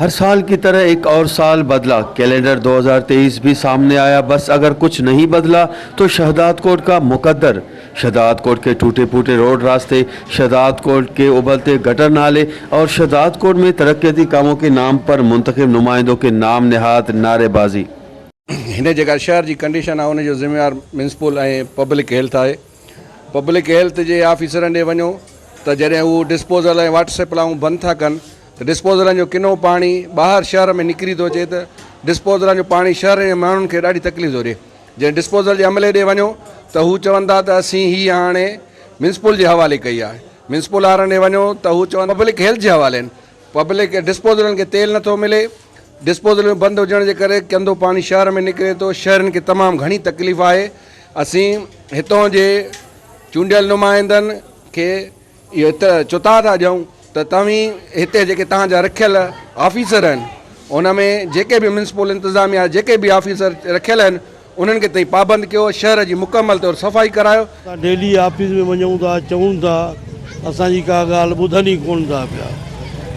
हर साल की तरह एक और साल बदला, कैलेंडर 2023 भी सामने आया। बस अगर कुछ नहीं बदला तो शहदादकोट का मुकद्दर, शहदादकोट के टूटे फूटे रोड रास्ते, शहदादकोट के उबलते गटर नाले और शहदादकोट में तरक्याती कामों के नाम पर मुंतखब नुमाइंदों के नाम नहाद नारेबाजी। हिन जेका शहर जी कंडीशन आहे, उन जो ज़िम्मेवार म्यूनसिपल ऐं पब्लिक हेल्थ आहे। पब्लिक हेल्थ जे ऑफिसरनि ॾे वञो त जॾहिं हू डिस्पोज़ल ऐं वाटर सप्लाऊं बंदि था कनि त डिस्पोज़लनि जो किनो पाणी ॿाहिरि शहर में निकिरी थो अचे, त डिस्पोज़लनि जो पाणी शहर जे माण्हुनि खे ॾाढी तकलीफ़ थो ॾिए। जॾहिं डिस्पोज़ल जे अमले ॾे वञो त हू चवनि था त असीं हीअ हाणे म्यूनसिपल जे हवाले कई आहे। म्यूनसिपल वारनि ॾे वञो त हू चवनि पब्लिक हेल्थ जे हवाले आहिनि। पब्लिक डिस्पोज़लनि खे तेल नथो मिले। डिस्पोज़ल बंदि हुजण जे करे गंदो पाणी शहर में निकिरे थो। शहरनि खे तमामु घणी तकलीफ़ आहे। असीं हितां जे चूंडियल नुमाइंदनि खे इहो त चुता था ॾियूं त तव्हीं हिते जेके तव्हांजा रखियल ऑफिसर आहिनि, उन में जेके बि म्यूनसिपल इंतिज़ामिया जेके बि ऑफिसर रखियल आहिनि, उन्हनि खे तव्हीं पाबंद कयो, शहर जी मुकमल तौर सफ़ाई करायो। असां डेली ऑफिस में वञूं था, चऊं था, असांजी का ॻाल्हि ॿुधनि ई कोन था पिया।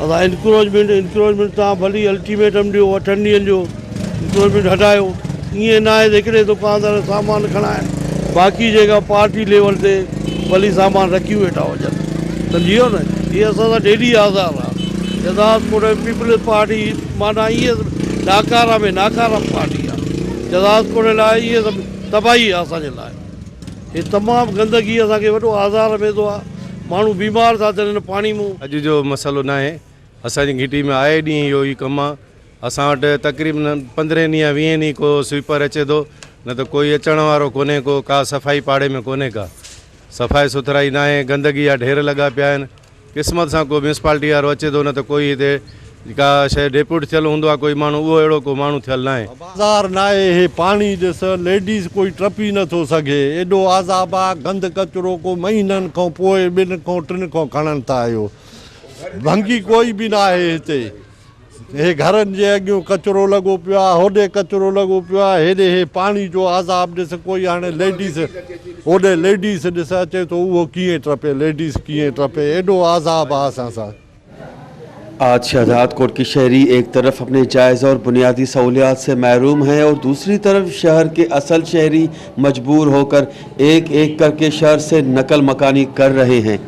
असां इनक्रोचमेंट तव्हां भली अल्टीमेटम ॾियो, 8 ॾींहनि जो इनक्रोचमेंट हटायो। ईअं न आहे त हिकिड़े दुकानदार सामान खणाइनि, बाक़ी जेका पार्टी लेवल ते भली सामान रखी वेठा हुजनि, सम्झी वियो न। हीअ असां सां डेली आज़ार आहे। शहदादकोट पीपल्स पार्टी माना ईअं नाकारा में नाकारा पार्टी आहे। शहदादकोट लाइ इहे सभु तबाही आहे असांजे लाइ। हे तमामु गंदगी असांखे वॾो आज़ार वेंदो आहे, माण्हू बीमार था थियनि हिन पाणी मां। अॼु जो मसइलो न आहे, असांजी घिटी में आए ॾींहुं इहो ई कमु आहे। असां वटि तक़रीबन 15 ॾींहं 20 ॾींहं को स्वीपर अचे थो, न त कोई अचण वारो कोन्हे को, का सफ़ाई पाड़े में कोन्हे का, सफ़ाई सुथराई न आहे, गंदगी जा ढेर लॻा पिया आहिनि। क़िस्मत सां को म्यूनसिपालिटी वारो अचे थो, न त कोई हिते का शइ डेप्यूट थियल हूंदो आहे कोई माण्हू, उहो अहिड़ो को माण्हू थियल न आहे। बाज़ार न आहे, हे पाणी ॾिस, लेडीज़ कोई टपी नथो सघे, एॾो आज़ाब आहे। गंद कचरो को महीननि खां पोइ 2 खां 3 खां खणनि था। इहो भंगी कोई बि न आहे हिते। हे घरनि जे अॻियों कचरो लॻो पियो आहे, होॾे कचरो लॻो पियो आहे, हेॾे हे पाणी जो आज़ाब ॾिस। कोई हाणे लेडीज़ होॾे लेडीज़ ॾिस अचे थो, उहो कीअं टपे, लेडीज़ कीअं टपे, एॾो आज़ाब आहे असां सां। आज शहदादकोट के शहरी एक तरफ अपने जायज़ और बुनियादी सहूलियात से महरूम हैं और दूसरी तरफ शहर के असल शहरी मजबूर होकर एक एक करके शहर से नकल मकानी कर रहे हैं।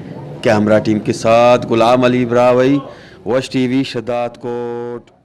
कैमरा टीम के साथ गुलाम अली ब्रावई, वश टीवी, शहदादकोट।